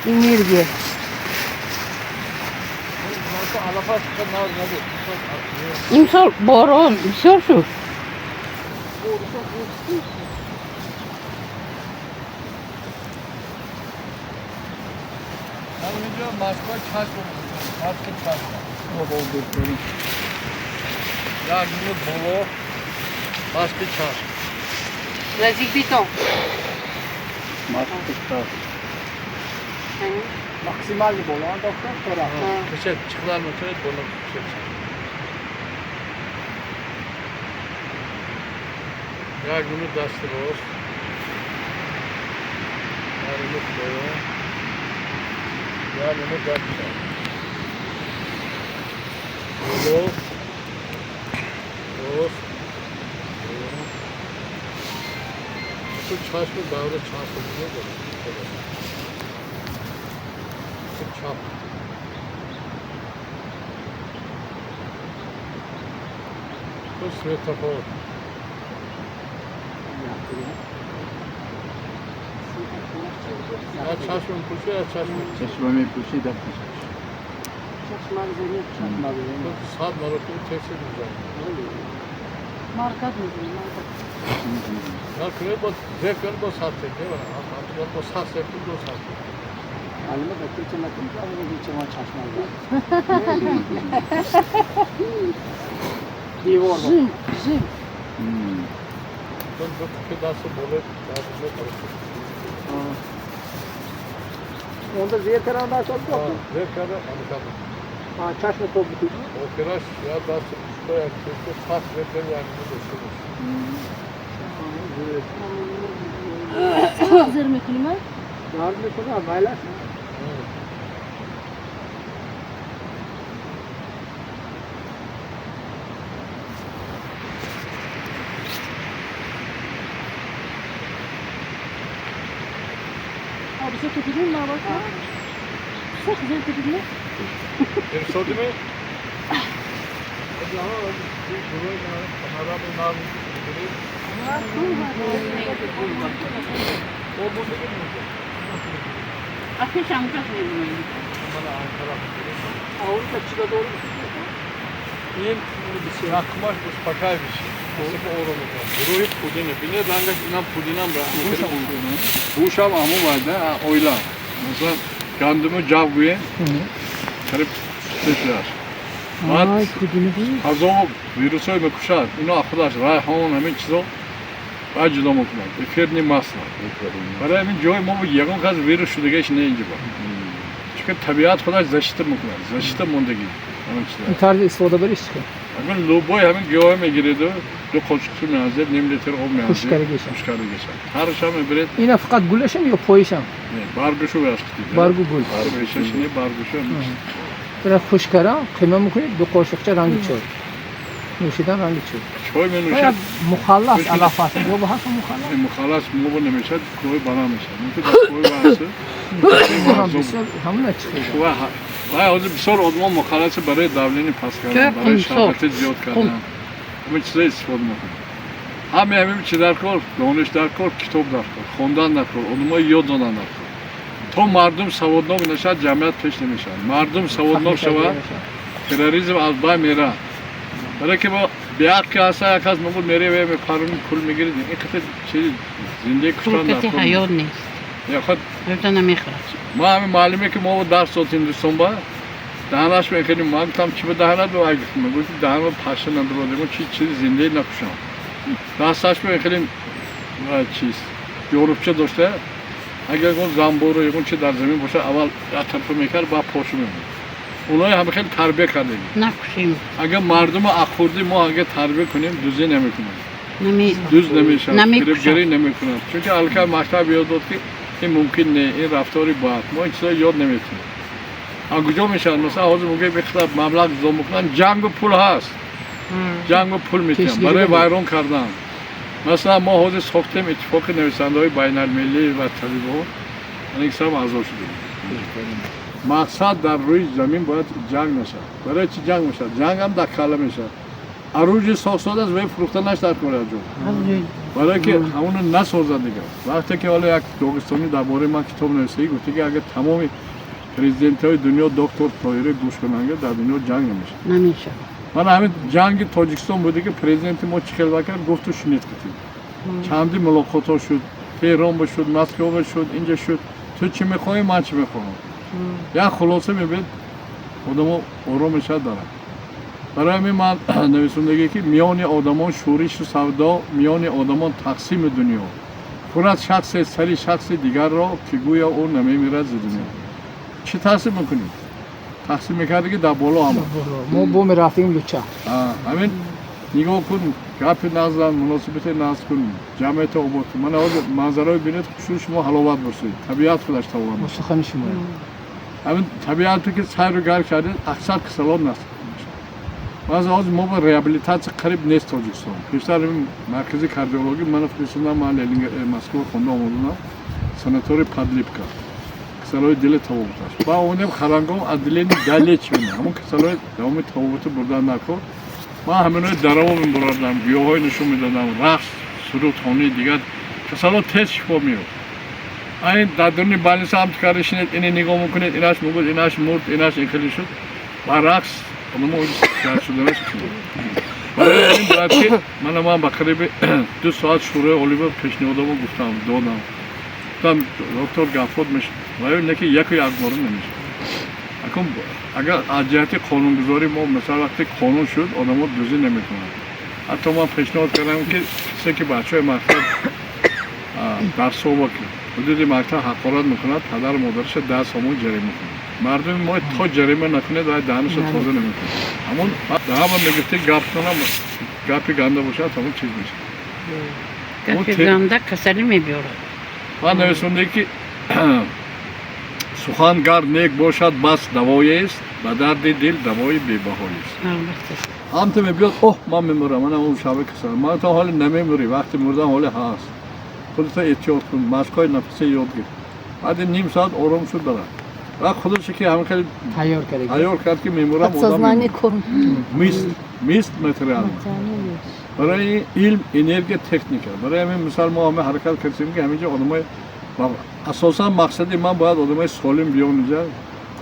Энергия. Имсол борон бисёр шуд. همینجا مسکوی چشم رو مسک چشم. یک نور بالا مسک چشم. Наздик битон. Максимальный боло андохтан тора. Кашад чиқлар метавонед боло кашад чашм. Як нур даст рост. Як нур поён. Як нур даст чап. Боло. Рост. Поён. Ту чашми давра чашм мезанад. Чап. Ту светофор. Я чашм пӯши, я чашм. Чашма мепӯшӣ, даст мешавад. Ту сад маротиба тексер мезанӣ. Маркат мезанем, маркат. Я кунед бо зер кунед бо сад тек, бо сад секунд ду сад тек. Алима да кеча накун, ки чама чашма. Девор. Жим, жим. Ту ду ки дасту боло даст мекард. Онда зер кардан даст А, зер карда ҳаракат. А чашма то бутуд. Охираш я даст пушта як чизко сад метр як нур дошта бош. Зер мекунем, а? Дард мекунад, майлаш. А, бисёр тепидем, набоша? Сахт зер тепидем? Ирсодиме? Ateş amcas мебиноем. Avrupa чида дору. Ин якумаш успокаивающий. Асиба ором мекунад. Гурӯҳи пудине. Бинед рангаш инам пудинам бушам аму вайда ойла. Масалан, гандуму ҷав гӯем, қариб шудааст. Баъд ҳазо вирусҳое мекушад. Ино худаш райҳон ҳамин чизо баъд ҷудо мекунад. Эфирный масло. Барои ҳамин ҷои мо ягон кас вирус шудагаш не инҷо ба. Чунки табиат худаш защита мекунад. Защита мондагӣ. Ҳамин чизо. Ин тарзи истифода бариш чӣ? Агар любой ҳамин гиёҳ мегиреду ду қошуқ су меанзед, ним литр об меанзед. Хушкаригиша. Хушкаригиша. Ҳарашам мебиред, Ина фақат гулашам ё поишам? не, баргушу вяшкитид. Баргу гул. Баргушаш не, баргушу. Ина хушкара қима мекунед, ду қошуқча ранги чой. Нӯшидан ранги чой. Чой менӯшед. Бояд мухаллас алаф аст. Ё ба ҳаст мухаллас? Мухаллас мобо намешад, кӯҳи баланд мешад. Мумкин дар кӯҳи ваҳси. Бисёр ҳамона чӣ хел. Вай ҳозир бисёр одамон мухалласи барои давление паст кардан, барои шаҳвати зиёд кардан. Ҳамин чизо истифода мекунанд. Ҳаме ҳамин чи дар кор, дониш дар кор, китоб дар кор, хондан дар кор, одамои ёд додан дар кор. То мардум саводнок нашавад, ҷамъият пеш намешавад. Мардум саводнок шавад, терроризм аз байн меравад. Барои ки бо беақл ки ҳаста, як кас мегӯяд мераве мепаронӣ пул мегиред, ин қисм чизи зиндагӣ куштан дар Пул кор. ҳаёт нест. Я худ Ҳаёта намехӯрад. ма ҳамин муаллиме ки мо дарс дод Ҳиндустон ба даҳанаш мехӯрем, ман гуфтам чӣ ба даҳанат ба гуфтам, мегӯяд ки даҳанам паша надорад, чи чизи зиндагӣ накушам. Дасташ мехӯрем чиз ёрупча дошта, агар ягон замбору ягон чи дар замин бошад, аввал як тарафа мекард, баъд пошу мемонд. Онои ҳама хеле тарбия кардагӣ. Накушем. Агар мардумо ақхурдӣ мо агар тарбия кунем, дуздӣ намекунанд. Нами дуз намешавад, Намекушад. фиребгарӣ намекунад. Чунки аллакай мактаб ёд дод, ки ин мумкин не, ин рафтори бад. Мо ин чизо ёд наметунем. А куҷо мешавад? Масалан, ҳозир мумкин бихтар маблағ ҷудо мекунанд, ҷангу пул ҳаст. Ҷангу пул метиҳанд Пешгирӣ барои буда. вайрон кардан. Масалан, мо ҳозир сохтем иттифоқи нависандаҳои байналмилалӣ ва табибон, ан аъзо шудем. Мақсад дар рӯи замин бояд ҷанг нашавад. Барои чӣ ҷанг мешавад? Ҷанг ҳам дар калла мешавад. Оружие сохтсоз аст, вай фурӯхта нашдар кор ҷо. Барое ки ҳамоно насозад дигар. Вақте ки ҳоло як доғистонӣ дар бораи ман китоб нависагӣ, гуфта, ки агар тамоми президентҳои дунё доктор Тоҳирӣ гӯш кунанд, дар дунё ҷанг намешавад. Намешавад. Мана ҳамин ҷанги Тоҷикистон буде, ки президенти мо чӣ хел кард, гуфту шунид, китиб чанди мулоқотҳо шуд, Теҳрон шуд, Москва шуд, инҷа шуд, ту чӣ мехоҳӣ, ман чӣ мехоҳам, як хулоса мебед, одамо ором мешавад дарад. Барои ҳамин ман нависондагӣ, ки миёни одамон шӯришу савдо, миёни одамон тақсими дунё, хӯрад шахсе сари шахси дигарро, ки гӯё ӯ намемирад зи дунё. Чӣ тақсим мекунӣ? Тақсим мекарди, ки дар боло ҳама. Мо бо мерафтем луча. Ҳамин нигоҳ кун, гапи наздан, муносибати наз кун, ҷамъията обод кун. Мана ҳозир манзараро бинед, хушрӯ, шумо ҳаловат бурсед, табиат худаш тавон. Сухани шумо. Ҳамин табиате ки сайру гард кардед, аксар касалот наст. Баъзе ҳозир мо ба реабилитатсия қариб нест Тоҷикистон. Пештар маркази кардиологӣ мана фиристодам, ман Москва хонда омадам, санаторий Подлипка, касалои дили табобаташ. Ба омадем Харангом, отделение долечивания, ҳамон касалои давоми табобати бурдан накор. Ман ҳаминои дараво мебурдам, гиёҳҳои нишон медодам, рақс, сурудхонӣ, дигар касало тез шифо меёфт. Айн дар дуни больница ҳам карда шинед, ине нигоҳ мекунед, инаш мегӯд, инаш мурд, инаш ин хеле шуд. Баръакс, одамо шуданаш. Барои ҳамин бояд ки мана ман ба қариби 2 соат Шӯрои Олиба пешниҳодомо гуфтам, додам, гуфтам, доктор гаффот мешавад, вале не ки яку якбора намешавад. Акун агар аз ҷиҳати қонунгузорӣ мо, масалан, вақте қонун шуд, одамо дузӣ намекунанд. Ҳатто ман пешниҳод кардам, ки кисе ки бачаҳои мактаб дарсҳо ки ҳудуди мактаб ҳақорат мекунад, падару модараша 10 сомон ҷарима кунад. Мардуми мо то ҷарима накунед, вай даҳанаша тоза намекунад. Ҳамон даҳама мегуфти, гаптонам гапи ганда бошад, ҳамон чиз мешавад. Гапи ганда касалӣ мебиёрад. Ман нависонде, ки сухан гар нек бошад, бас давоест, ба дарди дил давои бебаҳоест. Албатта. Ҳамто мебиёд, оҳ, ман мемурам, мана он шаби касал, ман то ҳоле намемурӣ, вақти мурдан ҳоле ҳаст, худато эҳтиёт кун, машқҳои нафасе ёд гир. Баъди ним соат ором шуд, барад ва худаше ки ҳамин хеле тайёр карда. Тайёр кард, ки мемурам. Подсознание корм. Мист, мист материал барои илм, энергия, техника. Барои ҳамин, мисол, мо ҳама ҳаракат кардем, ки ҳаминҷо одамои, асосан мақсади ман, бояд одамои солим биён инҷа,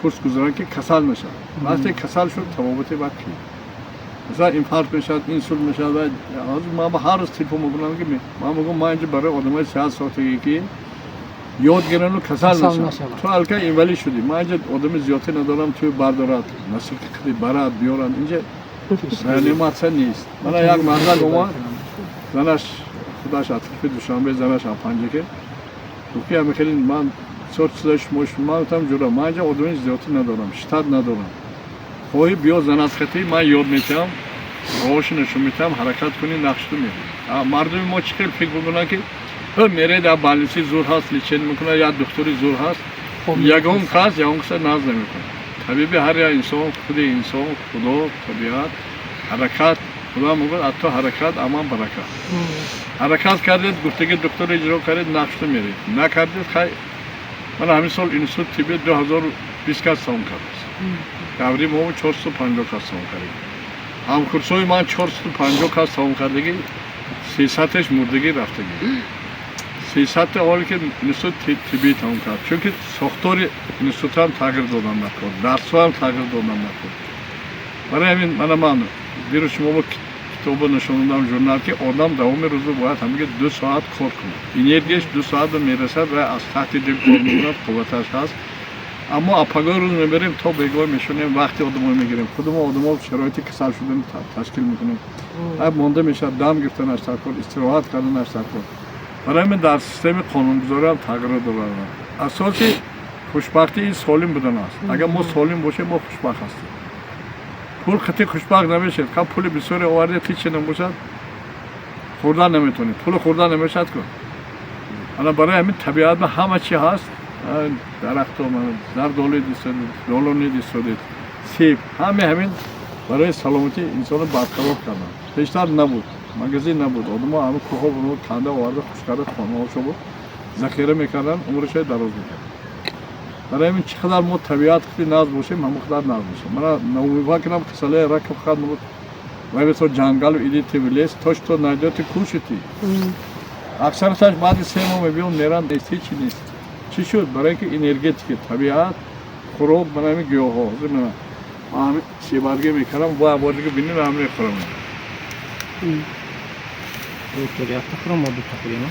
курс гузаранд, ки касал нашавад. Вақте касал шуд, табобати бад ки масалан инфаркт мешавад, инсулт мешавад. Ва ҳозир ман ба ҳар рӯз телефон мекунам, ки ман мегӯям, ман инҷо барои одамои сеҳат сохтагӣ, ки ёд гирану касал касал нашавад. Нашавад. Ту алка инвалид шудӣ, ман инҷо одами зиёдтӣ надорам, ту бардорад, насиб қиди барад, биёранд, инҷа реаниматсия нест. Мана як мардак омад, занаш худаш атрофи Душанбе, занаш Панҷакент, гуфт, ки ҳами хеле ман бисёр чизои шумо. Ман гуфтам, ҷура, ман инҷа одами зиёдтӣ надорам, штат надорам, хоҳӣ биё, занат хати ман ёд метиҳам, роҳошо нишон метиҳам, ҳаракат кунӣ, нақшту мерӣ. Мардуми мо чӣ хел фикр мекунанд, ки ӯ мере, дар больница и зур ҳаст, лечение мекунад, як духтури зур ҳаст, ягон кас ягон каса наз намекунад. Табиби ҳар як инсон худи инсон, Худо, табиат, ҳаракат. Худо мегӯяд, ҳатто ҳаракат аман баракат. Ҳаракат кардед, гуфтаги духтур иҷро кардед, нақшту меред, накардед, хай. Ман ҳамин сол институт тибби 2020 кас тамом кардааст, даври мо 450 кас тамом кардем. Ҳамкурсҳои ман 450 кас тамом кардагӣ, 300-аш мурдагӣ, рафтагӣ, 300-та ҳоле ки институт тиббӣ тамом кард, чунки сохтори институтам тағйир додам накор, дарсҳоам тағйир додам накор. Барои ҳамин мана ман дирӯз шумо бо китобо нишон додам, журнал, ки одам давоми рӯзо бояд ҳамаги 2 соат кор кунад, энергияш 2 соат мерасад ва аз таҳти дил кор мекунад, қувваташ ҳаст. Аммо апагои рӯз мебарем, то бегоҳ мешонем, вақти одамо мегирем, худамо одамо шароити касал шудан ташкил мекунем, ҳай монда мешавад, дам гирифтанаш даркор, истироҳат карданаш даркор. Барои ҳамин дар системаи қонунгузорӣ ҳам тағйирот дорад. Асоси хушбахтӣ ин солим будан аст. Агар мо солим бошем, мо хушбахт ҳастем. Пул қити хушбахт намешавед. Ха, пули бисёре овардед, ҳечи набошад, хӯрдан наметавонед, пули хӯрдан намешавад ку. Ана барои ҳамин табиат ба ҳама чи ҳаст, дарахто, зардолуи дистодед, долони дистодед, себ, ҳаме ҳамин барои саломатии инсонро барқарор кардан. Пештар набуд, магазин набуд, одамо ҳама кӯҳо буд, канда оварда, хуш карда, хонаҳошо буд, захира мекарданд, умрашои дароз мекард. Барои ҳамин чӣ қадар мо табиат хеле назд бошем, ҳамон қадар назд бошем. Мана наумива кунам, касалаи рака фақат мегӯд, вай бисо ҷангалу идите в лес, то что найдете, кушайте. Аксараташ баъди 3 моҳ мебиён, меранд, нест, ҳечи нест. Чӣ шуд? Барои ки энергетики табиат, хӯрок, мана ҳамин гиёҳҳо. Ҳозир мана ман ҳамин себарга мекардам, бо бор дига бинем, ҳам мехӯрам. Доктор, якта хӯрам, мо дута хӯрем, а?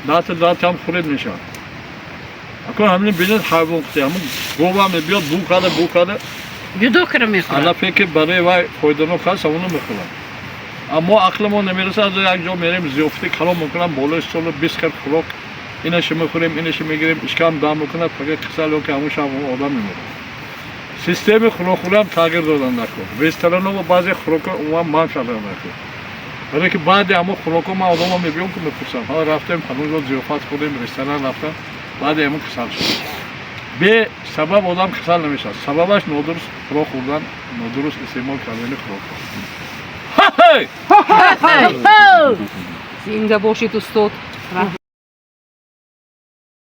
Дата дата ҳам хӯред, мешавад. Акун ҳамин бинед, ҳайвон қути ҳамин гова мебиёд, бу карда, бу карда. Ҷудо кара мехӯрад. Алафе ки барои вай фоиданок ҳаст, ҳамоно мехӯрад. Аммо ақлимон намерасад. Як ҷо мерем, зиёфати калон мекунам, болои столу 20 хел хӯрок, инаша мехӯрем, инаша мегирем, ишкам дам мекунад, фақат касал ё ки ҳамун шаб одам мемирад. Системи хӯрокхӯриам тағйир додан накун. Ресторано баъзе хӯрокҳо умуман манъ кардан накун, барое ки баъди ҳамон хӯрокҳо ман одамро мебиём, ки мепурсам: ҳала рафтем фалон ҷо, зиёфат хӯрдем, ресторан рафтам, баъди ҳамон касал шуд. Бе сабаб одам касал намешавад. Сабабаш нодуруст хӯрок хӯрдан, нодуруст истеъмол кардани хӯрокҳо. Зинда бошед, устод. Раҳмат.